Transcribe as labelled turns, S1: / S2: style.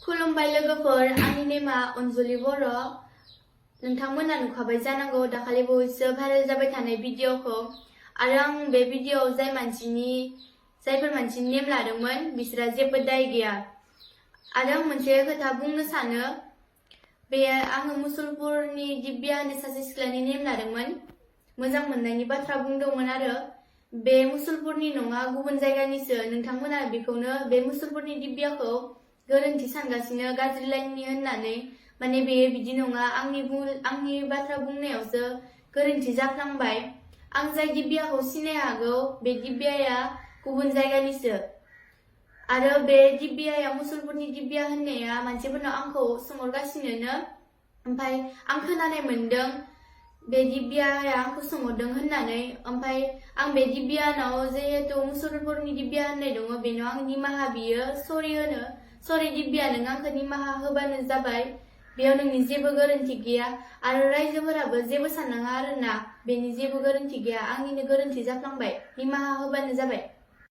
S1: खुलुमबाय लोगोफोर, आंनि नेमा अनजुलि बर'। नोंथांमोना नुखाबाय जानांगौ दाखालि बावैसो भाइरेल जाबाय थानाय भिडिअखौ। आरो आं बे भिडिअआव जायफोर मानसिनि नेम लादोंमोन बिसोरा जेबो दाय गैया। आरो आं मोनसे खोथा बुंनो सानो, बे आङो मुसलपुरनि दिब्या होननाय सासे सिख्लानि नेम लादोंमोन, मोजां मोननायनि बाथ्रा बुंदोंमोन। आरो बे मुसलपुरनि नङा, गुबुन जायगानिसो। नोंथांमोना बेखौनो बे मुसलपुरनि दिब्याखौ गोरोन्थि सानगासिनो, गाज्रि लाइननि होननानै। माने बेयो बिदि नङा, आंनि बाथ्रा बुंनायावसो गोरोन्थि जाफ्लांबाय। आं जाय दिब्याखौ सिनाय हागौ बे दिब्याया गुबुन जायगानिसो। आरो बे दिब्याया मुसलपुरनि दिब्या होननाया मानसिफोरनाव आंखौ सोंहरगासिनो। ओमफ्राय आं खोनानाय मोनदों बे दिब्याया आंखौ सोंहरदों होननानै। ओमफ्राय आं बे दिब्यानाव जिहेतु मुसलपुरनि दिब्या होननाय दङ, बेनाव आं निमाहा बियो, सरि दिब्या, नों आंखौ निमाहा होबानो जाबाय। बेयाव नोंनि जेबो गोरोन्थि गैया। आरो रायजोफोराबो जेबो साननाङा आरोना, बेनि जेबो गोरोन्थि गैया, आंनिनो गोरोन्थि जाफ्लांबाय, निमाहा होबानो जाबाय।